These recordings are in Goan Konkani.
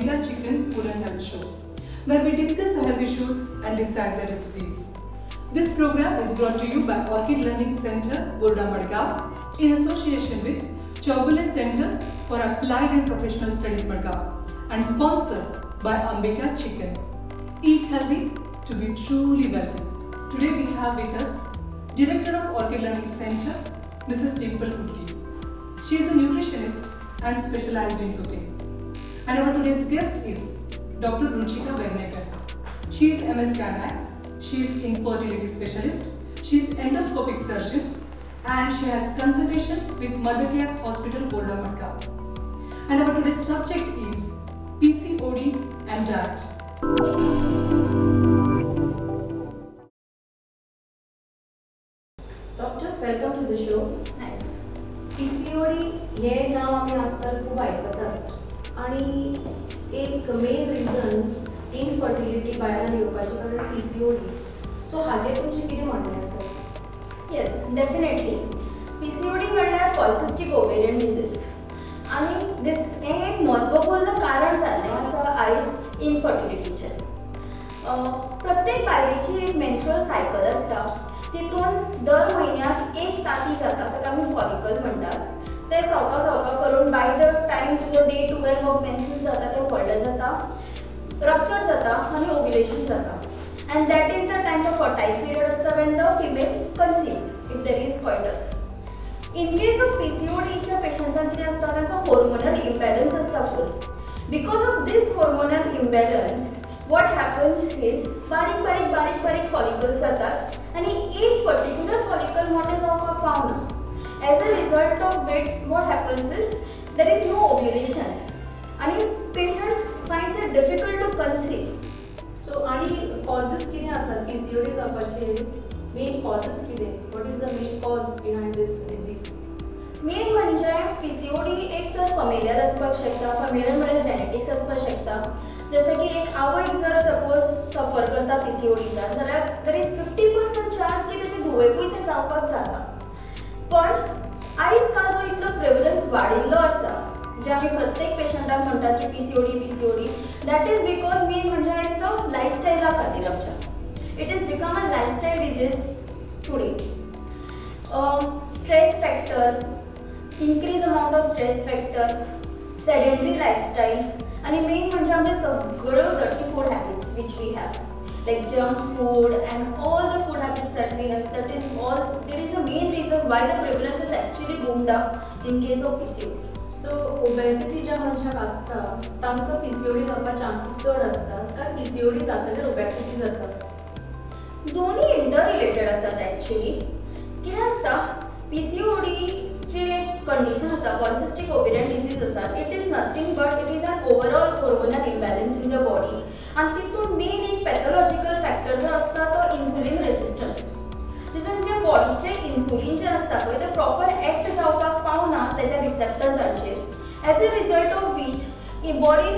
Ambika Chicken Food and Health Show, where we discuss the health issues and decide the recipes. This program is brought to you by Orchid Learning Center, Borda Madgaon, in association with Chowgule Center for Applied and Professional Studies, Madgaon, and sponsored by Ambika Chicken. Eat healthy to be truly wealthy. Today we have with us Director of Orchid Learning Center, Mrs. Dimple Utke. She is a nutritionist and specialized in cooking. And our today's guest is Dr. Ruchika Vernekar. She is MS Gynae, she is infertility specialist, she is endoscopic surgeon, and she has consultation with Mothercare Hospital, Borda Madgaon. And our today's subject is PCOD and diet. Doctor, welcome to the show. PCOD हे नाव आमी आजकाल खूब आयकतात आनी एक मेन रिजन इनफर्टिलिटी बायलांक येवपाचें कारण PCOD. सो हाजेर तुमचें कितें म्हणणें आसा? येस, डेफिनेटली. PCOD म्हणल्यार पॉलिसिस्टीक ओवेरियन डिसीज आनी दीस हें एक म्हत्वपूर्ण कारण जाल्लें आसा आयज इनफर्टिलिटीचें. प्रत्येक बायलेची एक मेन्स्ट्रुअल सायकल आसता, तितून दर म्हयन्याक एक ताती जाता, ताका आमी फॉलिकल म्हणटात. ते सवका सवका करून बाय the time तुजो डे 12 ऑफ मेन्सीस जाता ते व्हडलें जाता, रप्चर जाता आनी ओव्युलेशन जाता. And that is the time the fertile period आसता when the female conceives if there is coitus. In case of PCODच्या पेशंट्सान कितें आसता, तांचो होर्मोनल इम्बॅलन्स आसता full. Because of this hormonal imbalance what happens is बारीक बारीक बारीक बारीक फॉलिकल्स जातात आनी एक पर्टिक्युलर फॉलिकल मोठें जावपाक पावना. As a result of it what happens is there is no ovulation आनी patient finds it difficult to conceive. So आनी कॉजेस कितें आसात PCOD जावपाचे? मेन कॉजेस कितें? What is the main cause behind this disease? Main म्हणजे PCOD एक तर फॅमिलियर आसपाक शकता. फॅमिलियर म्हळ्यार जेनेटिक्स आसपाक शकता. जशें की एक आवयक जर सपोज सफर करता PCODच्यान जाल्यार there is 50% chance की तेजे धुवेकूय तें जावपाक जाता. पण आयज काल जो इतलो प्रेवलन्स वाडिल्लो आसा, जे आमी प्रत्येक पेशंटाक म्हणटात की PCOD PCOD, that is because main म्हणजे आयज तो लायफस्टायला खातीर आमच्या it is become a lifestyle disease today. Stress factor, increase amount of stress factor, sedentary lifestyle आनी मेन म्हणजे आमचे सगळ्यो dirty food habits which we have, like junk food and all the food habits that we have, that is all, that is the main reason why the prevalence is actually boomed up in case of PCOD. So obesity ज्या मनशाक आसता तांकां PCOD जावपाक चान्सीस चड आसतात काय PCOD जातकीर ओबेसिटी जाता? दोन्ही इंटर रिलेटेड आसात ॲक्च्युली. कितें आसता, PCOD जे कंडिशन आसा, पॉलिसिस्टीक ओवेरियन डिजीज आसा, it is nothing but it is an overall hormonal imbalance in the body. आनी तितून मेन एक पॅथॉलॉजिकल फॅक्टर जो आसता तो इन्सुलीन रेजिस्टन्स. तितून जे बॉडीचें इन्सुलीन जें आसता पळय तें प्रॉपर एक्ट जावपाक पावना तेज्या रिसेप्टर्सांचेर. As a result of which बॉडीन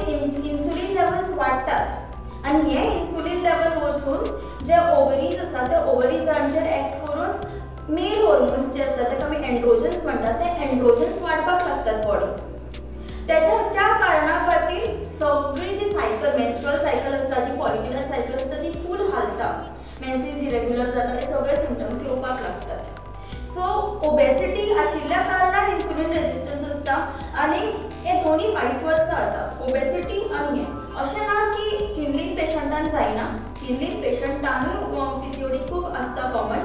insulin levels वाडटात आनी हें इन्सुलीन लेवल वचून जे ओवरीज आसा त्या ओवरीजांचेर एक्ट करून मेल होर्मोन्स जे आसतात ताका आमी एन्ड्रोजन्स म्हणटात, ते एन्ड्रोजन्स वाडपाक लागतात बॉडी. तेच्या त्या कारणा खातीर सगळी जी सायकल, मेन्स्ट्रुअल सायकल आसता, जी फॉलिक्युलर सायकल आसता ती फूल हालता, मेन्सीस इरेग्युलर जाता, हे सगळे सिमटम्स येवपाक लागतात. सो ओबेसिटी आशिल्ल्या कारणान इन्सुलीन रेजिस्टन्स आसता आनी हे दोनी वायस वर्सा आसा, ओबेसिटी आनी हें. अशें ना की थिनलीन पेशंटान जायना, थिनलीन पेशंटानूय PCOD खूब आसता कॉमन,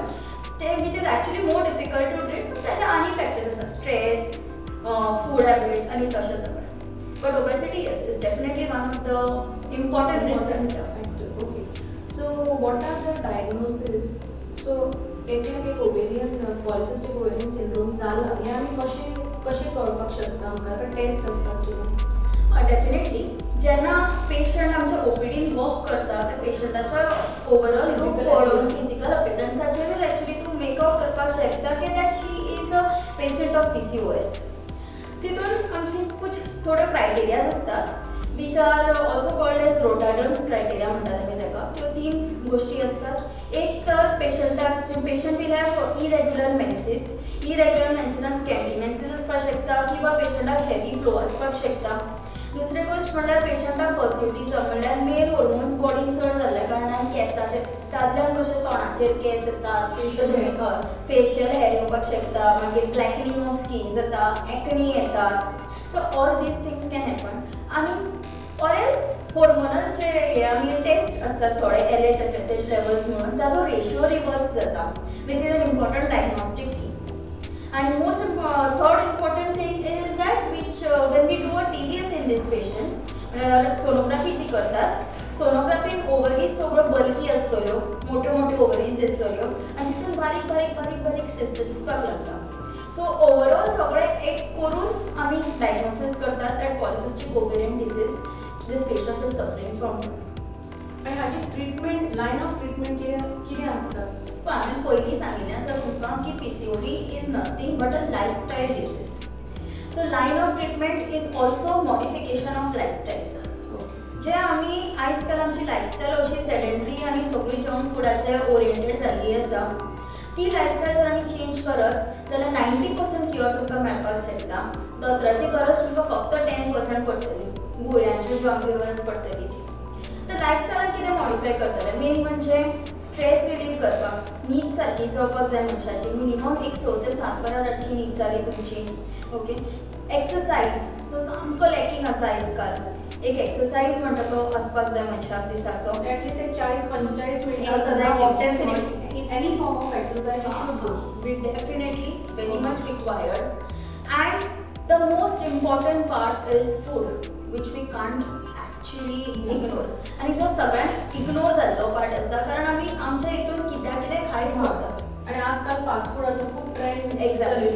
ते which is actually more difficult to treat. पूण ताचे आनी फॅक्टर्स आसा, स्ट्रेस, फूड हॅबिट्स आनी तशें सगळें. But obesity yes is definitely one of the important risk factor. Okay, so what are the diagnosis? So एकल्याक एक ओवेरियन पॉलिसिस्टीक ओवेरियन syndrome जाला हें आमी कशें कशें कळपाक शकता आमकां? काय टेस्ट आसता आमचे? डेफिनेटली. जेन्ना पेशंट आमच्या OPDन वॉक करता त्या पेशंटाच्या ओवरऑल लूक पळोवन, फिजिकल अपियरन्साचेरूच एक्चुली तूं मेकआउट करपाक शकता की that she is a patient of PCOS. तितून आमची कुछ थोड्यो क्रायटेरियाज आसतात which are also called as Rotterdam's criteria म्हणटात आमी ताका. त्यो तीन गोश्टी आसतात. एक तर पेशंटाक, patient will have irregular menses, irregular मेन्सीसान scanty menses आसपाक शकता किंवा पेशंटाक हेवी फ्लो आसपाक शकता. दुसरी गोश्ट म्हणल्यार पेशंटाक हर्स्युटिझम म्हणल्यार मेल हॉर्मोन्स बॉडीन चड जाल्ल्या कारणान केसाचे दादल्यांक कशे तोंडाचेर केस येतात, तशें फेशियल हेर येवपाक शकता, मागीर ब्लॅकनिंग ऑफ स्कीन जाता, एक्नी येतात. So all these things can happen. आनी ऑर एल्स हॉर्मोनल जे हे आमी टेस्ट असतात थोडे LH FSH levels म्हणून ताजो रेशियो रिवर्स जाता, which is an important diagnostic key. And most third important thing is that which when we do a TVS in these patients, sonography जी करतात, सोनोग्राफीन ओवरीज सगळ्यो बल्की आसतल्यो, मोट्यो मोट्यो ओवरीज दिसतल्यो आनी तितून बारीक बारीक बारीक बारीक सिस्ट दिसपाक लागता. सो ओवरऑल सगळें एक करून आमी डायग्नोसीस करतात that polycystic ovarian disease this patient is suffering from. आनी हाजी ट्रिटमेंट, लायन ऑफ ट्रिटमेंट कितें आसता? हांवें पयलीं सांगिल्लें आसा तुमकां की PCOD is nothing but a lifestyle disease. So line of treatment is also modification of lifestyle. जे आमी आयज काल आमची लायफस्टायल अशी सेडेंटरी आनी सगळी जंक फुडाचेर ओरिएंटेड जाल्ली आसा, ती लायफस्टायल जर आमी चेंज करत जाल्यार 90% क्युअर तुमकां मेळपाक शकता. दोतोराची गरज तुमकां फक्त 10% पडटली, गुळयांची ज्यो आमकां गरज पडटली ती. तर लायफस्टायलान कितें मॉडिफाय करतले, मेन म्हणजे स्ट्रेस रिलीव करपाक, न्हीद सारकी जावपाक जाय मनशाची, मिनिमम एक 6 ते 7 वरां रातची न्हीद जाली तुमची. ओके, एक्सरसायज सो सामको लॅकिंग आसा आयज काल. एक एक्सरसायज म्हणटा तो आसपाक जाय मनशाक दिसाचो एटलीस्ट एक 40-45 मिनटां. Definitely any form of exercise you should do, be definitely very much required. And the most important part is food, which we can't actually ignore. आनी जो सगळ्यांक इग्नोर जाल्लो पार्ट आसता, कारण आमी आमच्या हितून कित्याक कितें खायत रावतात. आनी आजकाल फास्ट फुडाचो खूब ट्रेंड. एक्झॅक्टली,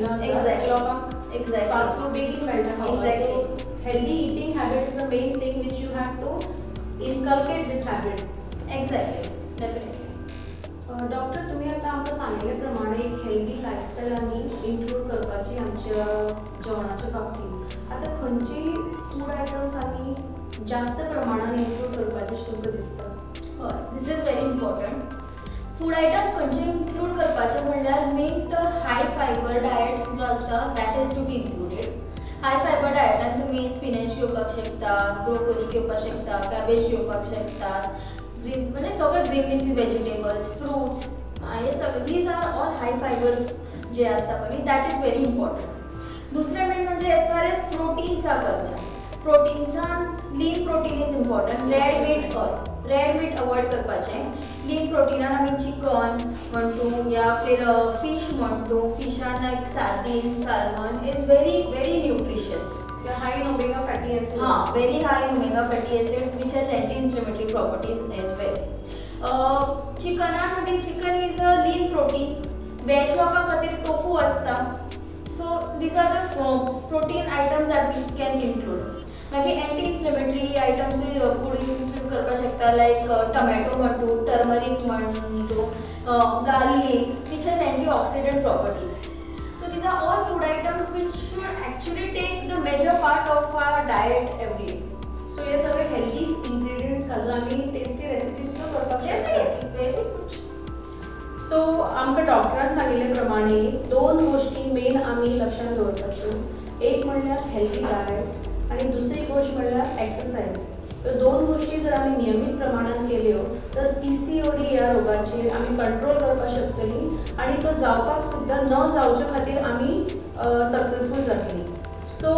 लोकांक एक्झॅक्टली फास्ट फूड बेगीन मेळटा. Exactly. Healthy eating habit is the main thing which you have to inculcate this habit. Exactly, definitely. Doctor, तुम्ही आता आमकां सांगिल्ले प्रमाणे एक हेल्दी लायफस्टायल आमी इन्क्लूड करपाची आमच्या जेवणाच्या बाबतींत. आतां खंयची फूड आयटम्स आमी जास्त प्रमाणान इन्क्लूड करपाचे अशें तुमकां दिसता? हय, this is very important. Food items खंयचे इन्क्लूड करपाचे म्हणल्यार मेन तर हाय फायबर डायट जो आसता that is to be included. High fibre डायटान तुमी स्पिनॅच घेवपाक शकता, ब्रोकोली घेवपाक शकता, कॅबेज घेवपाक शकता, ग्रीन म्हणजे सगळे ग्रीन लिफी वेजिटेबल्स, फ्रुट्स, हे सगळे these are all high fibre जे आसता पळय, that is very important. दुसरें मेन म्हणजे as far as proteins are concern, प्रोटिन्सान lean protein is important. Red meat, red meat avoid करपाचें. लीन प्रोटिनान आमी चिकन म्हणटू या फिर fish म्हणटू. Fishan like sardine, salmon is very very nutritious. High in omega fatty acid. हां, very high in omega fatty acid which has anti inflammatory properties as well. चिकना मदीं chicken is a lean protein. Veg लोकां खातीर टोफू आसता. So these are the protein items that we can include. मागीर एंटी इन्फ्लेमेटरी आयटम्सूय फूड इन्क्लूड करपाक शकता, लायक टमॅटो म्हणटू, टर्मरीक म्हणटू, garlic which has antioxidant properties. So these are all food items which should actually take the major part of our diet every day. So हे सगळे हेल्दी इन्ग्रेडियंट्स घालून आमी टेस्टी रेसिपी सुद्दां करपाक शकता. Definitely, very good. सो आमकां डॉक्टरान सांगिल्ले प्रमाणे दोन गोश्टी मेन आमी लक्षांत दवरपाच्यो. एक म्हणल्यार हेल्दी डायट आनी दुसरी गोश्ट म्हणल्यार एक्सरसायज. ह्यो दोन गोश्टी जर आमी नियमीत प्रमाणान केल्यो तर PCOD ह्या रोगाचेर आमी कंट्रोल करपाक शकतली आनी तो जावपाक सुद्दां न जावचे खातीर आमी सक्सेसफूल जातली. So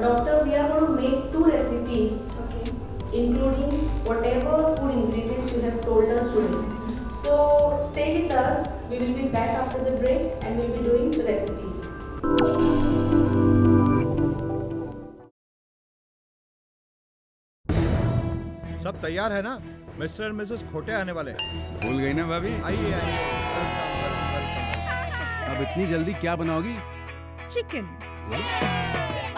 doctor, we are gonna make 2 recipes including whatever food ingredients you have told us today. So stay with us, we will be back after the break and we'll be doing the recipes. सब तैयार है ना? मिस्टर एंड मिसेस खोटे आने वाले हैं। भूल गई ना भाभी? आइए आइए। अब इतनी जल्दी क्या बनाओगी? चिकन।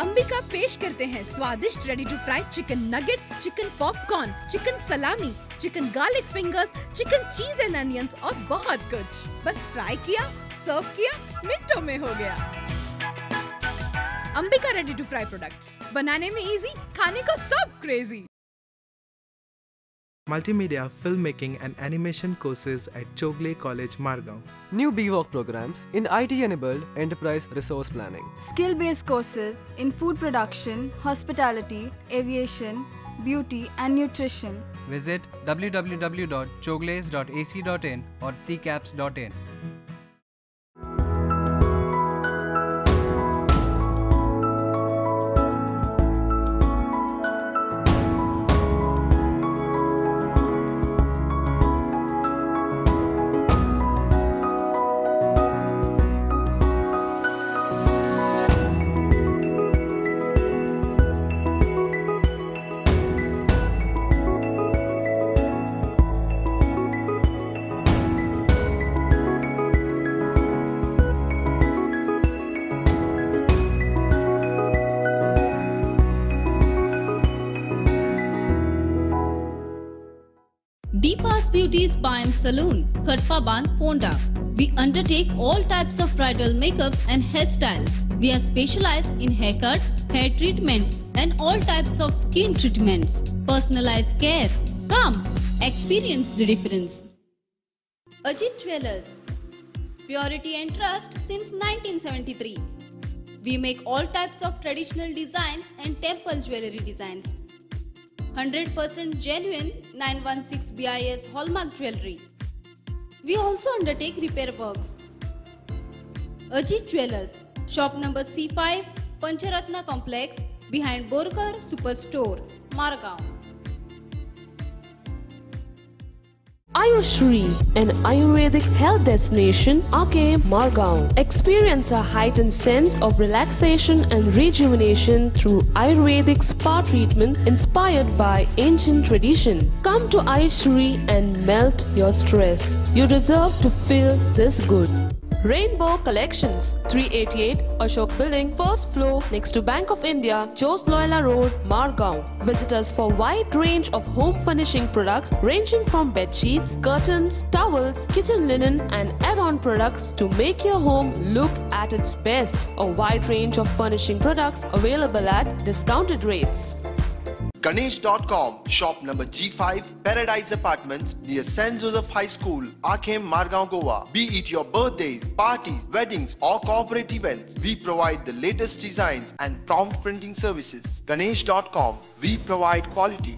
अंबिका पेश करते हैं स्वादिष्ट ready to fry chicken nuggets, chicken popcorn, chicken salami, chicken garlic fingers, chicken cheese and onions और बहुत कुछ। बस फ्राई किया, सर्व किया, मिनटों में हो Gaya. Ambika ready to fry products, बनाने में इजी, खाने को सब crazy. Multimedia, filmmaking and animation courses at Chowgule College, Margao. New BVoc programs in IT-enabled enterprise resource planning. Skill-based courses in food production, hospitality, aviation, beauty and nutrition. Visit www.chogles.ac.in or ccaps.in. Deepa's Beauty Spa and Saloon, Khatpaban, Ponda. We undertake all types of bridal makeup and hairstyles. We are specialized in haircuts, hair treatments and all types of skin treatments. Personalized care. Come, experience the difference. Ajit Jewelers. Purity and trust since 1973. We make all types of traditional designs and temple jewelry designs. 100% genuine 916 BIS hallmark jewelry. We also undertake repair works. Ajit Jewelers, shop number C5, Pancharatna Complex, behind Borkar Superstore, Margaon. Ayushri, an Ayurvedic health destination, Ake Margaon. Experience a heightened sense of relaxation and rejuvenation through Ayurvedic spa treatment inspired by ancient tradition. Come to Ayushri and melt your stress. You deserve to feel this good. Rainbow Collections, 388 Ashok Building, first floor, next to Bank of India, Jose Loyola Road, Margaon. Visit us for wide range of home furnishing products ranging from bed sheets, curtains, towels, kitchen linen and add-on products to make your home look at its best. A wide range of furnishing products available at discounted rates. Ganesh.com, shop number G5, Paradise Apartments, near St. Joseph High School, Akem, Margaon, Goa. Be it your birthdays, parties, weddings or corporate events, we provide the latest designs and prompt printing services. Ganesh.com, we provide quality.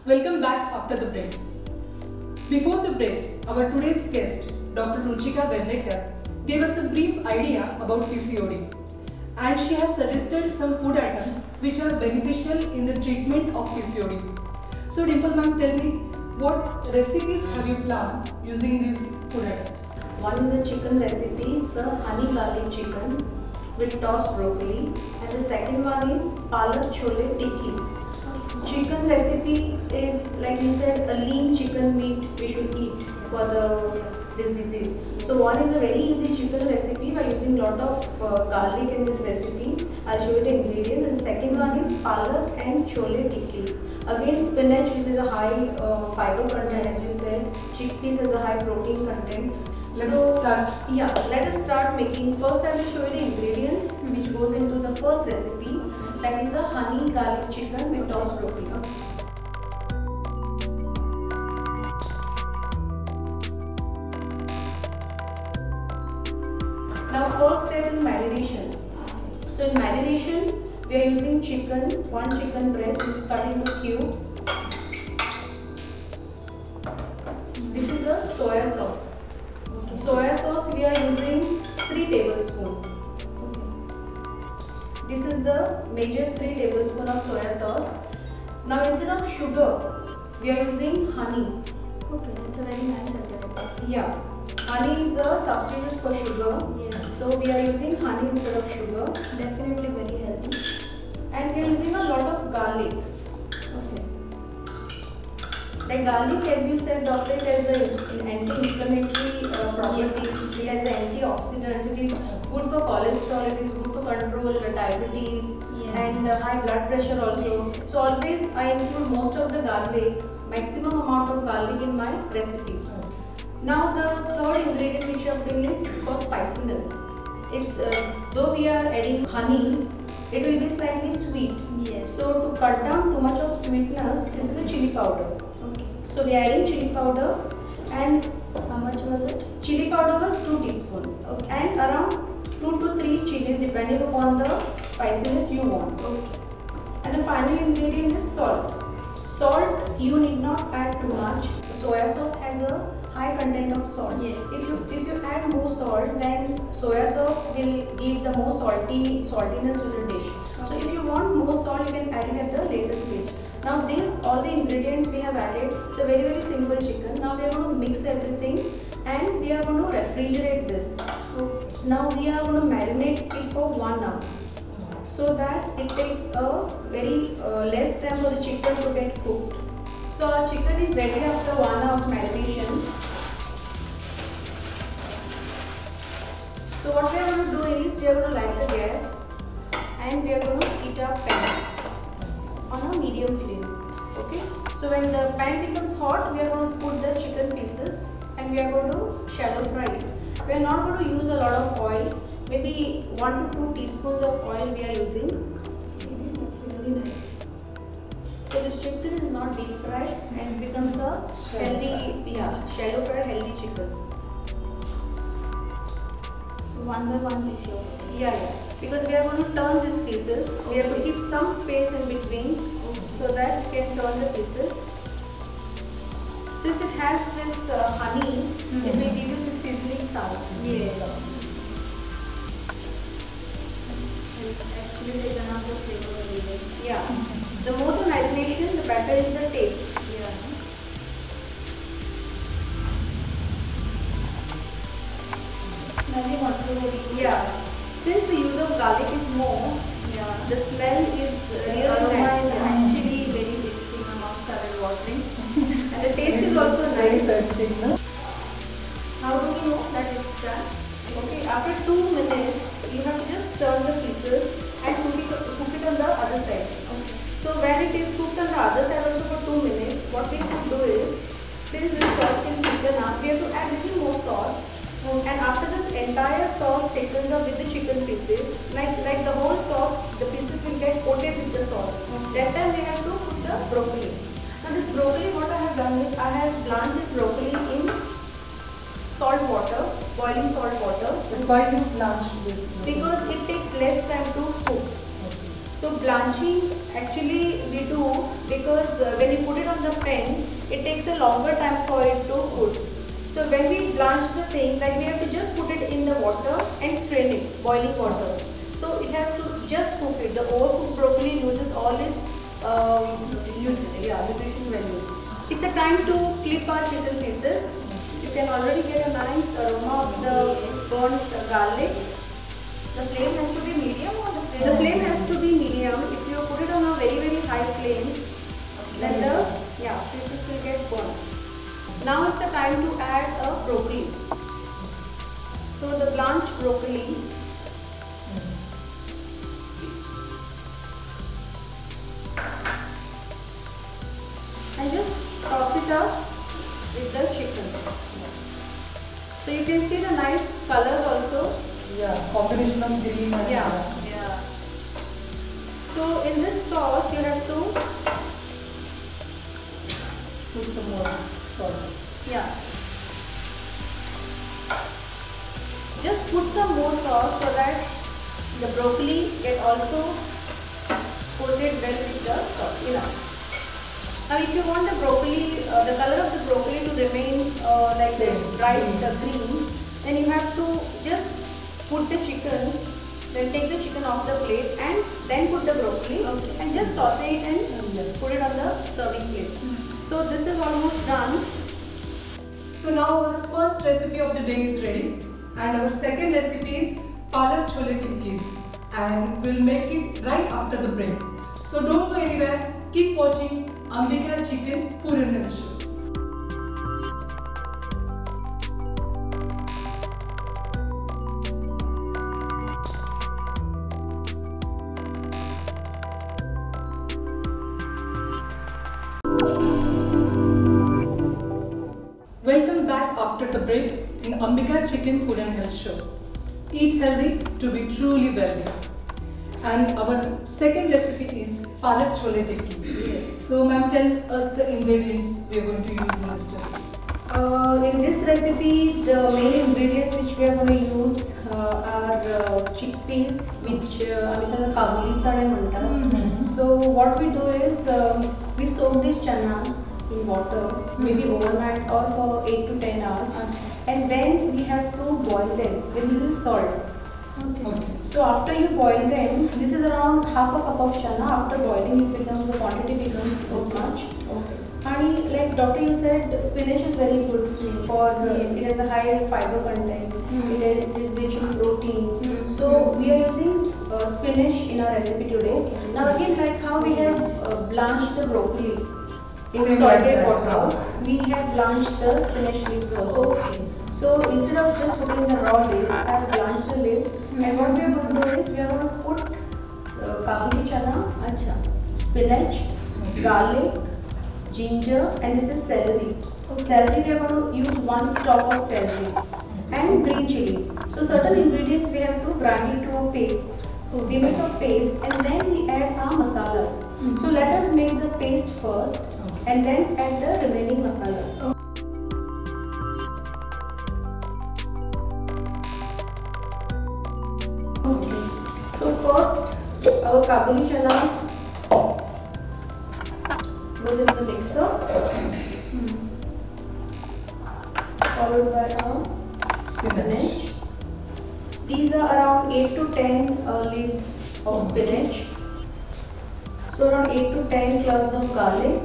Welcome back after the break. Before the break, our today's guest, Dr. Ruchika Vernekar, gave us a brief idea about PCOD, and she has suggested some food items which are beneficial in the treatment of PCOD. So Dimple ma'am, tell me, what recipes have you planned using these food items? One is a chicken recipe, it's a honey garlic chicken with tossed broccoli, and the second one is palak chole tikkis. Chicken recipe is, like you said, a lean chicken meat we should eat for this disease. So one is a very easy chicken recipe by using lot of garlic in this recipe. I'll show you the ingredients. And second one is palak and chole tikkis. Again spinach, which is a high fiber content, as you said. Chickpeas has a high protein content. Let's start. Yeah, let us start making. First I will show you the ingredients which goes into the first recipe. That is a honey garlic chicken with tossed broccoli. Now first step is marination. So in marination we are using chicken, one chicken breast which is cut into cubes. This is a soya sauce. Okay. Soya sauce we are using 3 tablespoons. This is the major 3 tablespoons of soya sauce. Now instead of sugar, we are using honey. Okay, that's a very nice alternative. Yeah, honey is a substitute for sugar. Yes. So we are using honey instead of sugar. Definitely very healthy. And we are using a lot of garlic. Okay. Like garlic, as you said, doctor, it has an anti-inflammatory property. Yes. It has an antioxidant. It is good for cholesterol. It is good to control diabetes. Yes. And high blood pressure also. Yes. So always I include most of the garlic, maximum amount of garlic in my recipes. Okay. Now the third ingredient which I am doing is for spiciness. It's though we are adding honey, it will be slightly sweet. Yes. So to cut down too much of sweetness, this is the chili powder. Okay. So we are adding chili powder, and how much was it? Chili powder was 2 teaspoons. Okay. And around 2 to 3 chilies depending upon the spiciness you want. Okay. And the final ingredient is salt. Salt you need not add too much. Soya sauce has a high content of salt. Yes. If you add more salt, then soya sauce will give the more saltiness to the dish. Okay. So if you want more salt, you can add it at the later stage. Now this, all the ingredients we have added, it's a very very simple chicken. Now we are going to mix everything and we are going to refrigerate this. Okay. Now we are going to marinate it for 1 hour, so that it takes a very less time for the chicken to get cooked. So our chicken is ready after 1 hour of marination. So what we are going to do is, we are going to light the gas and we are going to heat our pan on a medium flame. Okay. So when the pan becomes hot, we are going to put the chicken pieces and we are going to shallow fry it. We are not going to use a lot of oil, maybe 1 to 2 teaspoons of oil we are using. Okay, it's really nice. So this chicken is not deep fried and becomes a healthy, yeah, shallow fried healthy chicken. One by one piece you are putting. Yeah, yeah. Because we are going to turn these pieces. Okay. We have to keep some space in between. Okay. So that we can turn the pieces. Since it has this honey, it will give you the sizzling sound. Yes. Actually, they turn out the flavor very well. Yeah. The more the marination, the better is the taste. Yeah. Smelling also very good. Yeah. Since the use of garlic is more, yeah, the smell is really aroma nice. Is actually very tasty. My mouth started watering. And the taste is also nice. No? How do we know that it's done? Okay, after 2 minutes, you have to just turn the pieces and cook it on the other side. Okay. So when it is cooked on the other side also for 2 minutes, what we have to do is, since this sauce will thicken up, we have to add little more sauce. Okay. And after this entire sauce thickens up with the chicken pieces, like the whole sauce, the pieces will get coated with the sauce. Okay. That time we have to put the broccoli. Now this broccoli, what I have done is, I have blanched this broccoli in salt water, boiling salt water. So why you blanch this? Because it takes less time to cook. Okay. So blanching actually we do because when you put it on the pan, it takes a longer time for it to cook. So when we blanch the thing, like we have to just put it in the water and strain it, boiling water. So it has to just cook it. The overcooked broccoli loses all its nutrition values. It's a time to flip our chicken pieces. You can already get a nice aroma of the burnt garlic. The flame has to be medium or the flame? The flame has to be medium. If you put it on a very very high flame, okay, then the pieces will get burnt. Now it's a time to add a broccoli. So the blanched broccoli. And just toss it up with the chicken. So you can see the nice colors also. Yeah, combination of green and yeah. Yeah. So in this sauce you have to put some more salt. Yeah. Just put some more sauce so that the broccoli get also coated well with the sauce. Enough. Now if you want the broccoli, the color of the broccoli to remain like the bright green, then you have to just put the chicken, then take the chicken off the plate and then put the broccoli, okay, and just saute it and put it on the serving plate. So this is almost done. So now our first recipe of the day is ready, and our second recipe is palak chole tikkis, and we'll make it right after the break. So don't go anywhere, keep watching Ambika Chicken Food and Health Show. after the break in Ambika Chicken Food and Health Show. Eat healthy to be truly wealthy. And our second recipe is Palak Chole Tikki. Yes. So ma'am, tell us the ingredients we are going to use in this recipe. In this recipe, the main ingredients which we are going to use are chickpeas, which आमी ताका काबुली चणे म्हणटात. So what we do is we soak these chanas in water, maybe overnight or for 8 to 10 hours, and then we have to boil them with little salt. Okay. So after you boil them, this is around half a cup of chana. After boiling, it becomes, the quantity becomes this much. Okay. And like doctor, you said, spinach is very good for it has a high fiber content. It is rich in proteins. So we are using spinach in our recipe today. Okay. Now again, like how we have blanched the broccoli in salted water, we have blanched the spinach leaves also. Okay. So instead of just putting the raw leaves, I have blanched the leaves. And what we are going to do is we are going to put kabuli chana, spinach, garlic, ginger, and this is celery. Celery, we are going to use 1 stalk of celery, and green chilies. So certain ingredients we have to grind into a paste. We make a paste and then we add our masalas. So let us make the paste first and then add the remaining masalas. Okay. So first our kabuli chanas goes in the mixer, followed by our spinach. These are around 8 to 10 leaves of spinach. So around 8 to 10 cloves of garlic.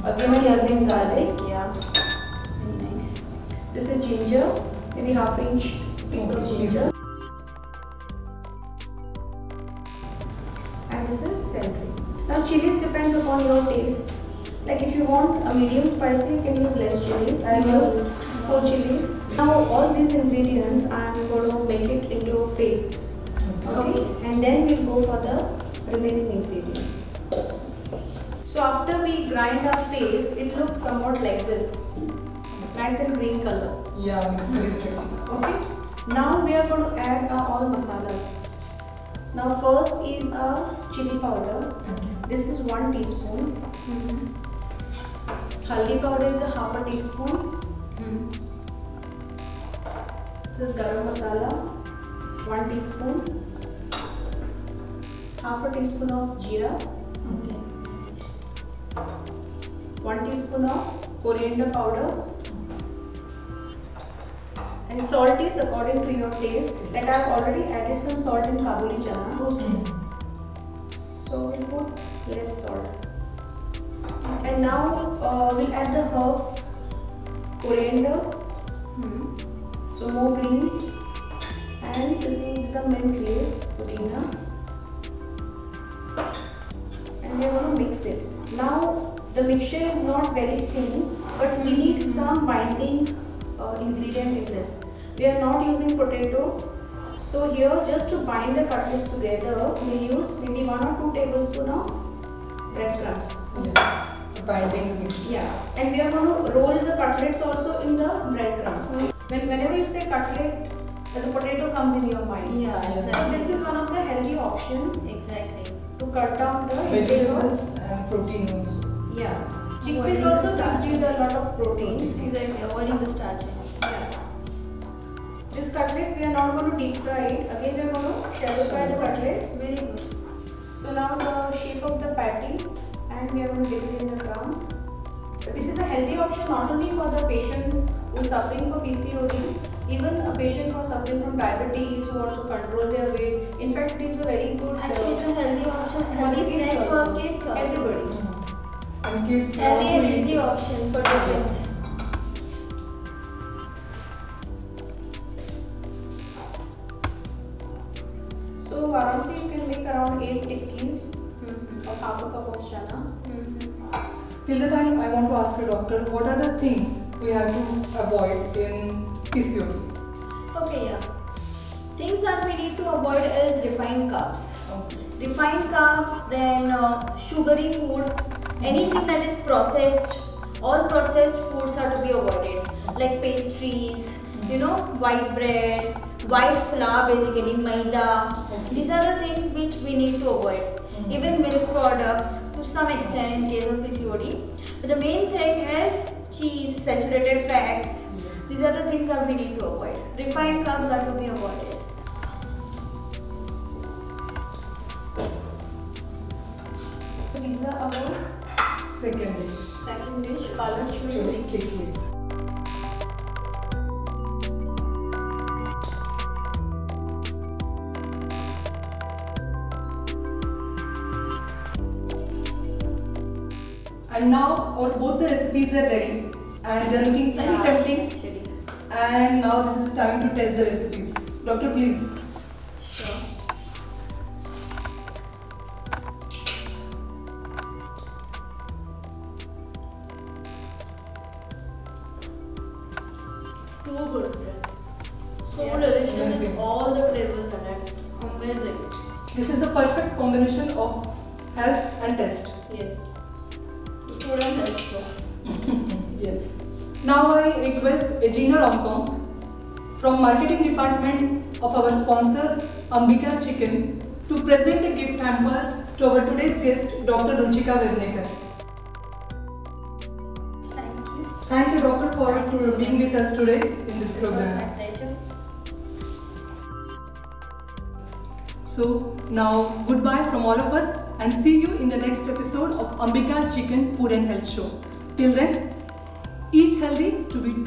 Again we are using garlic. Yeah. Very nice. This is ginger, maybe half inch piece of ginger. And this is celery. Now chilies depends upon your taste. Like if you want a medium spicy, you can use less chilies. I use 4 chilies. Now all these ingredients, I am going to make it into a paste. Okay. And then we'll go for the remaining ingredients. So after we grind our paste, it looks somewhat like this. Nice and green color. Yeah, mixer is ready. Okay. Now we are going to add our all masalas. Now first is our chili powder. Okay. This is 1 teaspoon. Haldi powder is a half a teaspoon. This is garam masala, 1 teaspoon. Half a teaspoon of jeera. Okay. 1 teaspoon of coriander powder. And salt is according to your taste. Like I have already added some salt in kabuli chana. Okay. So we'll put less salt. And now we'll add the herbs, coriander, so more greens, and this is some mint leaves, pudina, and we are going to mix it. Now the mixture is not very thin, but we need some binding ingredient in this. We are not using potato, so here just to bind the cutlets together, we'll use maybe 1 or 2 tablespoons of breadcrumbs. Yeah, binding the mixture. Yeah, and we are going to roll the cutlets also in the breadcrumbs. Whenever you say cutlet, as a potato comes in your mind. Yeah, exactly. So this is one of the healthy option. Exactly. To cut down the vegetables and protein also. Yeah. Chickpeas also gives you a lot of protein. Exactly, avoiding the starch. Yeah. This cutlet we are not going to deep fry it. Again we are going to shallow fry the cutlets. Very good. So now the shape of the patty, and we are going to dip it in the crumbs. This is a healthy option not only for the patient who is suffering from PCOD, even a patient who is suffering from diabetes, who wants to control their weight. In fact, it is a very good. Actually, it's a healthy option, healthy snack for kids also. Everybody. And kids healthy and easy option for difference. So aramse you can make around 8 tikkis of half a cup of chana. Till the time, I want to ask you, doctor, what are the things we have to avoid in PCOD? Okay, yeah. Things that we need to avoid is refined carbs. Okay. Refined carbs, then sugary food, anything that is processed, all processed foods are to be avoided. Like pastries, you know, white bread, white flour basically, maida. These are the things which we need to avoid. Even milk products to some extent in case of PCOD. But the main thing is cheese, saturated fats. These are the things that we need to avoid. Refined carbs are to be avoided. These are our second dish. Second dish, Kalachuri Kismis. And now our both the recipes are ready and they are looking very tempting. Actually. And now this is the time to test the recipes. Doctor, please. Sure. Too good. So delicious Amazing. with all the flavors in it. Amazing. This is the perfect combination of health and taste. Yes. Food and health show. Yes. Now I request Regina Romcom from marketing department of our sponsor Ambika Chicken to present a gift hamper to our today's guest Dr. Ruchika Vernekar. Thank you. Thank you, Doctor, for being with us today in this It was program. my pleasure. So now goodbye from all of us and see you in the next episode of Ambika Chicken Food and Health Show. Till then, eat healthy to be